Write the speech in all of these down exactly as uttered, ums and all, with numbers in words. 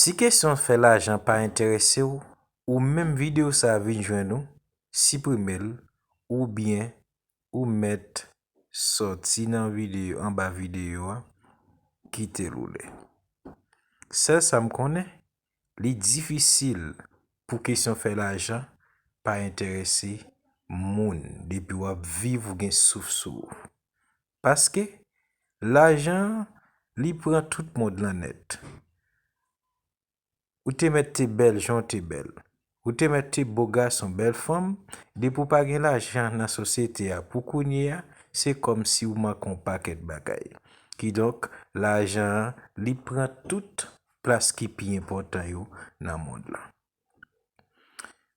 Si kesyon fè lajan pa enterese w, ou menm videyo sa a vin jwenn ou, siprime l, oubyen ou mèt sòti nan videyo, anba videyo a, kite l woule. Sèl sa m konnen, li difisil pou kesyon fè lajan pa enterese moun depi w ap viv, ou gen souf sou ou. Paske lajan an, li pran tout mond lan nèt. Ou te mèt te bèl jan w te bèl. Ou te mèt te bo gason, bèl fanm, depi w pa gen lajan nan sosyete a pou kounye a, se kòmsi w manke yon pakèt bagay. Kidonk, lajan an, li pran tout plas ki pi enpòtan yo nan mond lan.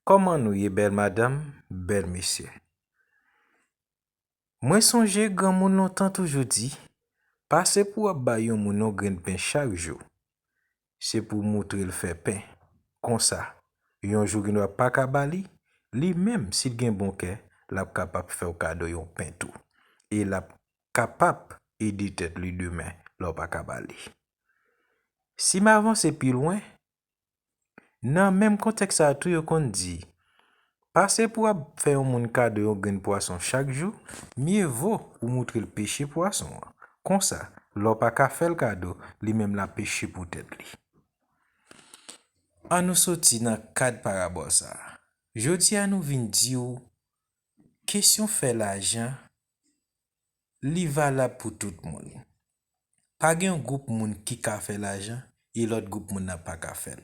Kòman nou ye, bèl madanm, bèl mesye? Mwen sonje granmoun lontan toujou di, pase pou w ap bay yon moun yon grenn pen chak jou, se pou w moutre l fè pen. Konsa, yon jou gendwa pa ka ba li, li menm, si l gen bon kè, l ap kapab fè w kado yon pen tou. E l ap kapab ede tèt li demen lè w pa ka ba li. Si m avanse pi lwen, nan menm kontèks sa a tou, yo konn di, pase pou w ap fè yon moun kado yon grenn pwason chak jou, mye vo ou moutre l peche pwason an. Konsa, lè w pa ka fè l kado, li menm l ap peche pou tèt li. Ann nou soti nan kad parabòl sa a. Jodi a, nou vin di w, kesyon fè lajan, li valab pou tout moun. Pa gen yon gwoup moun ki ka fè lajan e lòt gwoup moun nan pa ka fè l.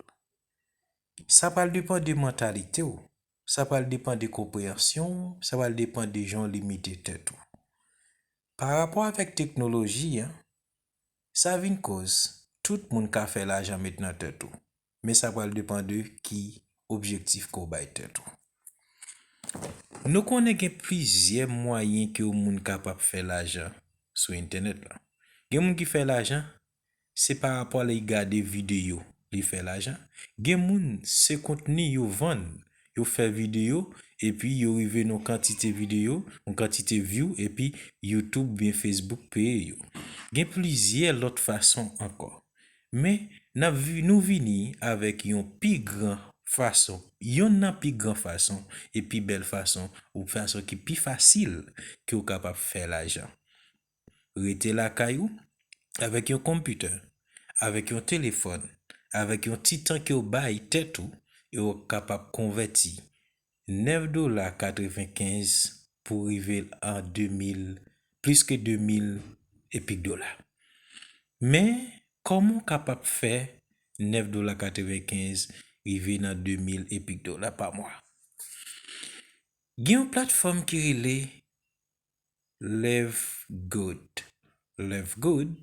Sa pral depann de mantalite w, sa pral depann de konpreyansyon w, sa pral depann de jan w limite tèt ou. Parapò avèk teknoloji an, sa vin koz tout moun ka fè lajan met nan tèt ou. Men sa pral depann de ki objektif ke w bay tèt ou. Nou konnen gen plizyè mwayen ke yon moun kapab fè lajan sou entènèt la. Gen moun ki fè lajan, se pa rapò lè y gade videyo, li fè lajan. Gen moun, se kontni yo vann, yo fè videyo, epi yo rive nan kantite videyo, yon kantite view, epi YouTube oubyen Facebook peye yo. Gen plizyè lòt fason ankò. Men, n ap vi-, nou vini avèk yon pi gran fason, yonn nan pi gran fason, e pi bèl fason, ou fason ki pi fasil ke w kapab fè lajan. Rete lakay ou, avèk yon konpitè, avèk yon telefòn, avèk yon ti tan ke w bay tèt ou, e w kapab konvèti nèf dola katrevenkenz pou rive an de mil, plis ke de mil epik dola. Men, kòman w kapab fè nèf dola katrevenkenz rive nan de mil epik dola pa mwa? Gen yon platfòm ki rele Live Good. Live Good,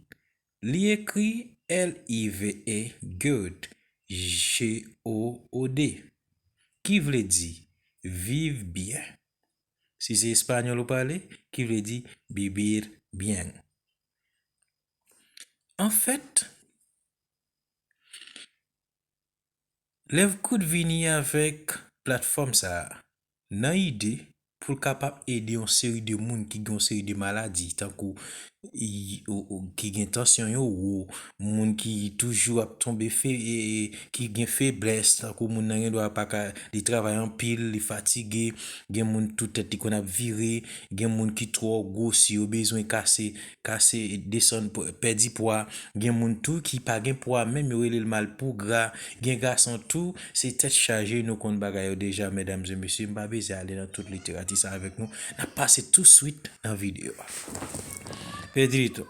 li ekri L I V E Good, G O O D, ki vle di viv byen. Si se espanyòl ou pale, ki vle di vivir bien. Anfèt, Live Good vini avèk platfòm sa a nan ide pou l kapab ede yon seri de moun ki gen yon seri de maladi, tankou y-, o-, o-, ki gen tansyon yo wo, moun ki toujou ap tonbe fe-, e, e, ki gen feblès, tankou moun nan gendwa pa ka, li travay anpil, li fatige, gen moun tout tèt li konn ap vire, gen moun ki twò gwo, si yo bezwen kase, kase, desann, p-, pèdi pwa, gen moun tou ki pa gen pwa menm, yo rele l malpougra, gen gason tou, se tèt chaje, nou konn bagay yo deja, medam e mesye, m pa bezwen ale nan tout literati sa avèk nou. N ap pase touswit nan videyo a. Pedrito,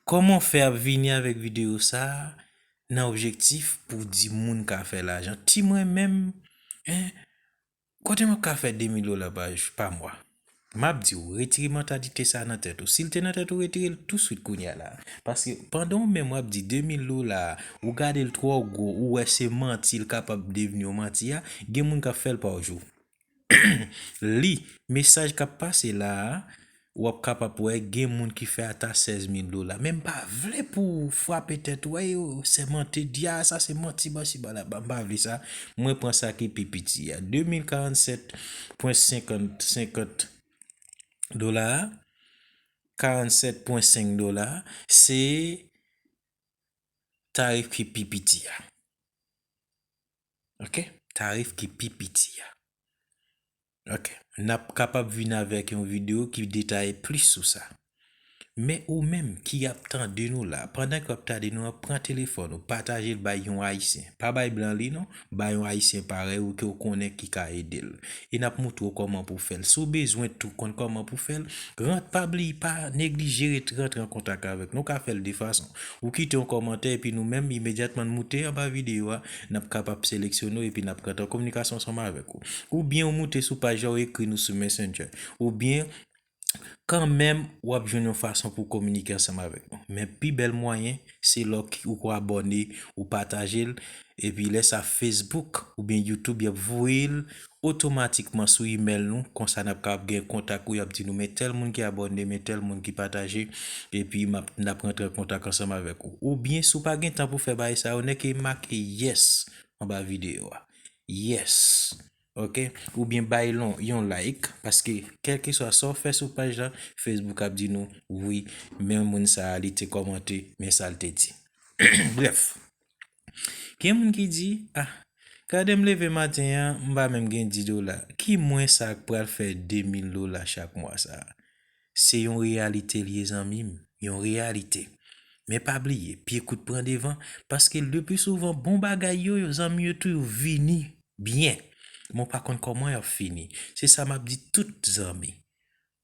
kòman w fè ap vini avèk videyo sa a nan objektif pou di moun ka fè lajan? Ti mwen menm, en, kote m ap ka fè de mil dola pa, pa mwa? M ap di w, retire mantalite sa a nan tèt ou. Si l te nan tèt ou, retire l touswit kounye a la. Paske pandan w menm w ap di de mil dola, ou gade l twò gwo, ou wè se manti, l kapab devni yon manti a, gen moun k ap fè l pa w jou. Li, mesaj k ap pase la a, w ap kapab wè gen moun ki fè ata sèz mil dola. Men m pa vle pou w frape tèt ou, "Ey, yo, sèmante, di a, sa se manti, manti, bala, ba-," m pa vle sa. Mwen pran sa ki pi piti a. De mil karannsèt pwen senkant, senkant dola a, karannsèt pwen senk dola a, se tarif ki pi piti a. Ok? Tarif ki pi piti a. Ok. N ap kapab vin avèk yon videyo ki detaye plis sou sa. Men ou menm ki ap tande nou la, pandan ke w ap tande nou an, pran telefòn ou, pataje l bay yon Ayisyen. Pa bay blan li non, bay yon Ayisyen parèy ou ke w konnen ki ka ede l. E n ap moutre w kòman pou w fè l. Si w bezwen tou konn kòman pou w fè l, rant, pa bliye, pa neglije ret rantre an kontak avèk nou. Ou ka fè l de fason. Ou kite yon kòmantè epi nou menm, imedyatman n moute anba videyo a, n ap kapab seleksyone w epi n ap rantre an kominikasyon ansanm avèk ou. Oubyen ou moute sou paj la, ou ekri nou sou Messenger. Oubyen kanmenm, w ap jwenn yon fason pou w kominike ansanm avèk nou. Men pi bèl mwayen, se lè w ki, ou ko abòne, ou pataje l, epi lè sa Facebook oubyen YouTube, y ap voye l otomatikman sou imèl nou, konsa n ap kapab gen kontak ou, y ap di nou, men tèl moun ki abòne, men tèl moun ki pataje, epi m ap, n ap rantre an kontak ansanm avèk ou. Oubyen, si w pa gen tan pou fè bagay sa yo, nèk e make yes anba videyo a. Yes. Ok? Oubyen bay lon, yon like, paske kèlkeswa sa w fè sou paj la, Facebook ap di nou, wi, men moun sa a, li te kòmante, men sa l te di. Brèf, gen moun ki di, ah, gade m leve maten an, m pa menm gen dis dola. Ki mwen sa k pral fè de mil dola chak mwa sa a? Se yon reyalite l ye, zanmi m, yon reyalite. Men pa bliye, pye kout pran devan, paske le pli souvan, bon bagay yo, yo, zanmi yo toujou vini byen. Men w pa konn kòman y ap fini. Se sa m ap di tout zanmi.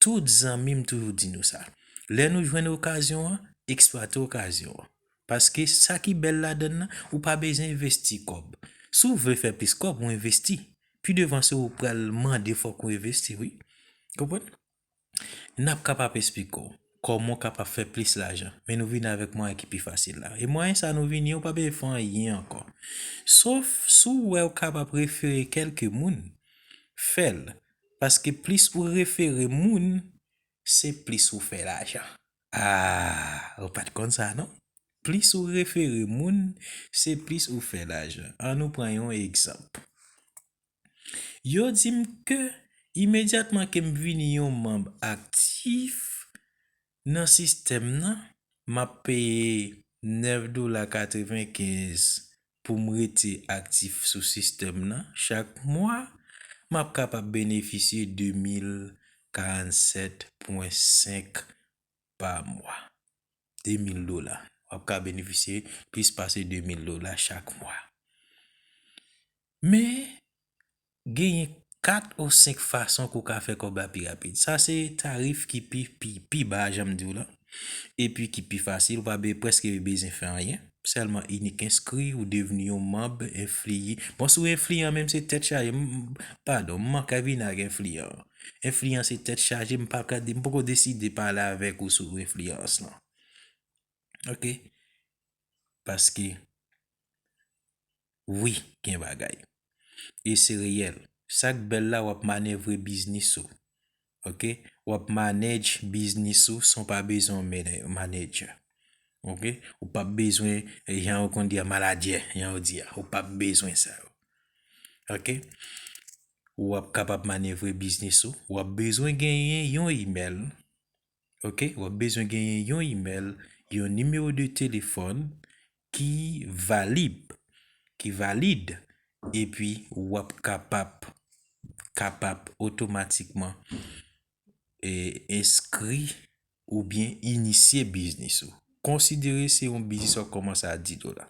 Tout zanmi m toujou di nou sa. Lè nou jwenn okazyon an, eksplwate okazyon an. Paske sa ki bèl ladann nan, ou pa bezwen envesti kòb. Si w vle fè plis kòb, ou envesti. Pi devan, se ou pral mande fòk ou envesti, wi. Konprann? N ap kapab esplike w kòman w kapab fè plis lajan, men nou vini avèk mwayen ki pi fasil la. E mwayen sa nou vini an, ou pa bezwen fè anyen ankò. Sof si w wè w kapab refere kèlke moun, fè l. Paske plis ou refere moun, se plis ou fè lajan. Ah, ou pa t konn sa, non? Plis ou refere moun, se plis ou fè lajan. Ann nou pran yon egzanp. Yo di m ke imedyatman ke m vini yon manm aktif nan sistèm nan, m ap peye nèf dola katrevenkenz pou m rete aktif sou sistèm nan. Chak mwa, m ap kapab benefisye de mil karannsèt pwen senk pa mwa. De mil dola. W ap ka benefisye plis pase de mil dola chak mwa. Men, genyen kat ou senk fason ke w ka fè kòb la pi rapid. Sa se tarif ki pi, pi, pi ba, jan m di w la. Epi ki pi fasil, ou pa be-, prèske bezwen fè anyen. Sèlman inik enskri, ou devni yon manm, enfliye. Bon, si w enfliyan menm, se tèt chaje. M, m, padon, m manke vin ak enfliyan. Enfliyan se tèt chaje, m pa ka de-, m poko deside pale avèk ou sou enfliyans lan. Ok? Paske, wi, gen bagay. E se reyèl. Sa k bèl la, w ap manevre biznis ou. Ok? W ap manage biznis ou san w pa bezwen yon mene-, manager. Ok? Ou p ap bezwen, eh, jan yo konn di a, maladjè, jan yo di a. Ou p ap bezwen sa yo. Ok? W ap kapab manevre biznis ou. W ap bezwen genyen yon imèl. Ok? W ap bezwen genyen yon imèl, yon nimewo de telefòn ki valib, ki valid, epi w ap kapab, kapab otomatikman, e, enskri oubyen inisye biznis ou. Konsidere se yon biznis w ap kòmanse a dis dola.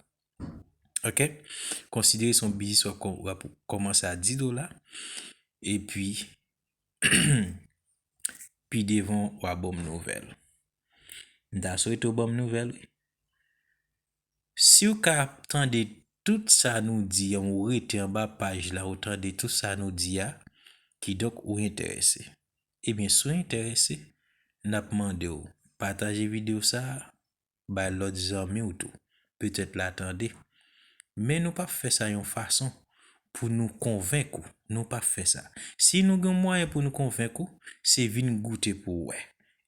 Ok? Konsidere se yon biznis w ap kò-, w ap kòmanse a dis dola. Epi, pi devan, w a ban m nouvèl. M ta swete w ban m nouvèl, wi. Si w ka tande tout sa nou di an, ou rete anba paj la, ou tande tout sa nou di a, kidonk ou enterese. Ebyen, si w enterese, n ap mande w pataje videyo sa a, bay lòt zanmi w tou. Petèt l a tande. Men nou p ap fè sa yon fason pou nou konvenk ou. Nou p ap fè sa. Si nou gen mwayen pou nou konvenk ou, se vin goute pou w wè.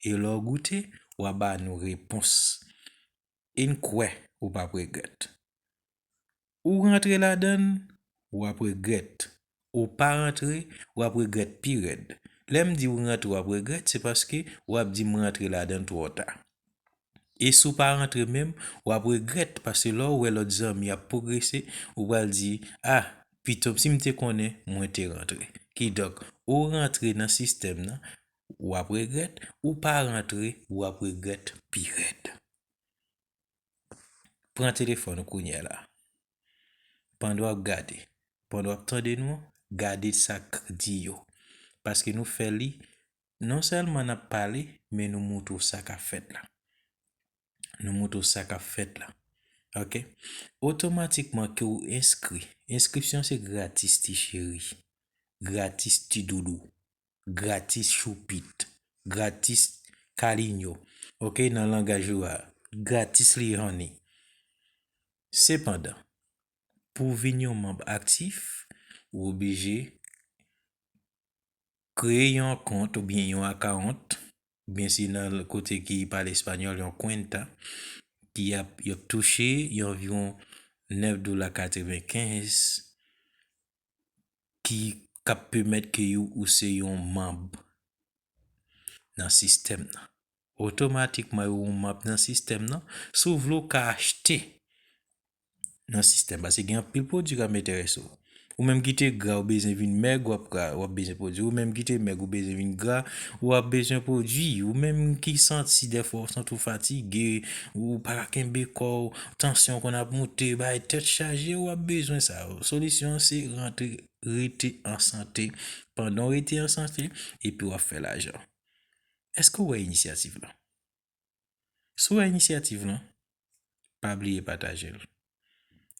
E lè w goute, w a ba nou repons. E n kwè ou p ap regrèt. Ou rantre ladan l, w ap regrèt. Ou pa rantre, w ap regrèt pi rèd. Lè m di w rantre, w ap regrèt, se paske w ap di m rantre ladan l twò ta. E si w pa rantre menm, w ap regrèt, paske lè w wè lòt zanmi ap pwogrese, ou pral di, ah, Pito si m te konnen, mwen te rantre. Kidonk, ou rantre nan sistèm nan, w ap regrèt, ou pa rantre, w ap regrèt pi rèd. Pran telefòn ou kounye a la. Pandan w ap gade, pandan w ap tande nou, gade sa k di yo. Paske nou fè li, non sèlman n ap pale, men nou montre w sa k ap fèt la. Nou montre w sa k ap fèt la. Oke? Otomatikman ke w enskri. Enskripsyon se gratis, ti cheri. Gratis, ti doudou. Gratis, choupit. Gratis, kalinyo. Oke? Nan langaj ou a. Gratis, li honey. Sepandan, pou w vin yon manm aktif, ou oblije kreye yon kont oubyen yon akawont, oubyen si nan kote ki pale espanyòl, yon cuenta, ki ap, y ap touche yon anviwon nèf dola katrevenkenz, ki, k ap pèmèt ke yo, ou se yon manm nan sistèm nan. Otomatikman, ou manm nan sistèm nan. Si w vle, w ka achte nan sistèm, paske gen anpil pwodui k ap enterese w. Ou menm ki te gra, ou bezwen vin mèg, w ap, w ap bezwen pwodui. Ou menm ki te mèg, ou bezwen vin gra, w ap bezwen pwodui. Ou menm ki santi dèfwa w santi w fatige, ou pa ka kenbe kò w, tansyon konn ap moute, bay tèt chaje, w ap bezwen sa. Solisyon an se rantre, rete an sante. Pandan w rete an sante, epi w ap fè lajan. Èske w wè inisyativ lan? Si w wè inisyativ lan, pa bliye pataje l.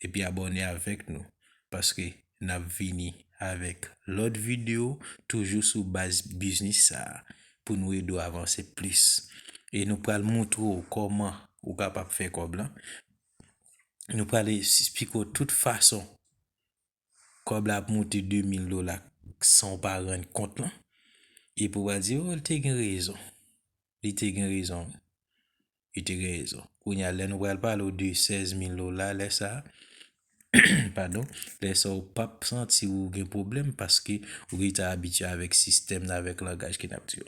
Epi abòne avèk nou, paske n ap vini avèk lòt videyo toujou sou baz biznis sa a pou nou ede w avanse plis. E nou pral montre w kòman ou kapab fè kòb lan. Nou pral esplike w tout fason kòb la ap moute de mil dola san w pa rann kont lan. Epi w pral di, "Oh, li te gen rezon. Li te gen rezon. Li te gen rezon." Kounye a, lè nou pral pale w de sèz mil dola, lè sa a, padon, lè sa a ou p ap santi ou gen pwoblèm paske ou gentan abitye avèk sistèm nan, avèk langaj ki n ap di yo.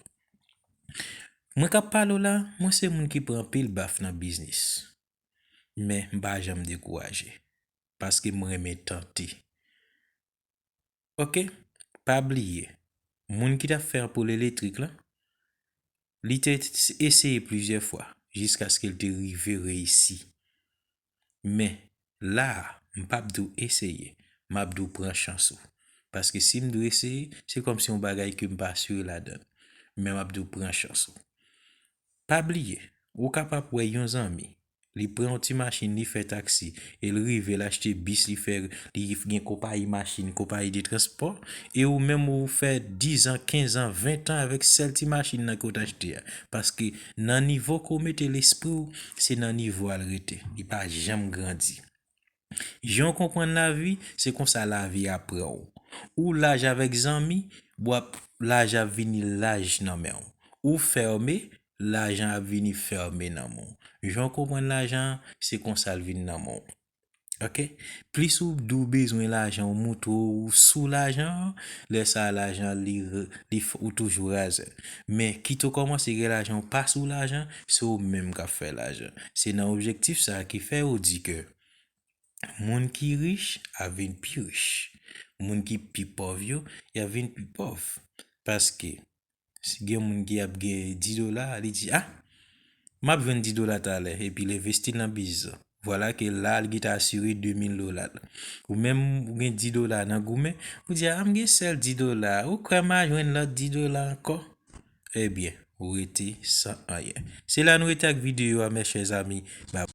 Mwen k ap pale w la, mwen se moun ki pran anpil baf nan biznis. Men m pa janm dekouraje, paske m renmen tante. Oke, pa bliye, moun ki t ap fè anpoul elektrik lan, li te eseye plizyè fwa, jiskaske l te rive reyisi. Men, la a, m p ap di w eseye, m ap di w pran chans ou. Paske si m di w eseye, se kòmsi yon bagay ke m pa sire ladan l. Men m ap di w pran chans ou. Pa bliye, ou kapab wè yon zanmi, li pran yon ti machin, li fè taksi, e l rive, l achte bis, li fè, li gen konpayi machin, konpayi de transpò, e ou menm ou fè diz an, kenz an, ven an avèk sèl ti machin nan ke w t achte a. Paske nan nivo ke w mete lespri w, se nan nivo a l rete. Li pa janm grandi. Jan w konprann lavi, se konsa lavi a pran w. Ou laj avèk zanmi, w ap, laj ap vini laj nan men w. Ou fèmen, lajan ap vini fèmen nan men w. Jan w konprann lajan an, se konsa l vin nan men w. Oke? Plis ou di w bezwen lajan, ou montre w sou lajan an, lè sa a lajan an, li, li, ou toujou razè. Men, kit ou kòmanse gen lajan, ou pa sou lajan, se ou menm k ap fè lajan. Se nan objektif sa a ki fè yo di ke moun ki rich ap vin pi rich. Moun ki pi pòv yo, y ap vin pi pòv. Paske, si gen moun ki ap gen dis dola, li di, "Ah, m ap jwenn dis dola talè," epi l envesti l nan biznis lan. Vwala ke la, l gentan asire de mil dola l. Ou menm, ou gen dis dola nan goumen, ou di, "Ah, m gen sèl dis dola, ou kwè m a jwenn lòt dis dola ankò?" Ebyen, ou rete san anyen. Se la nou rete ak videyo a, mes chers amis. Bye.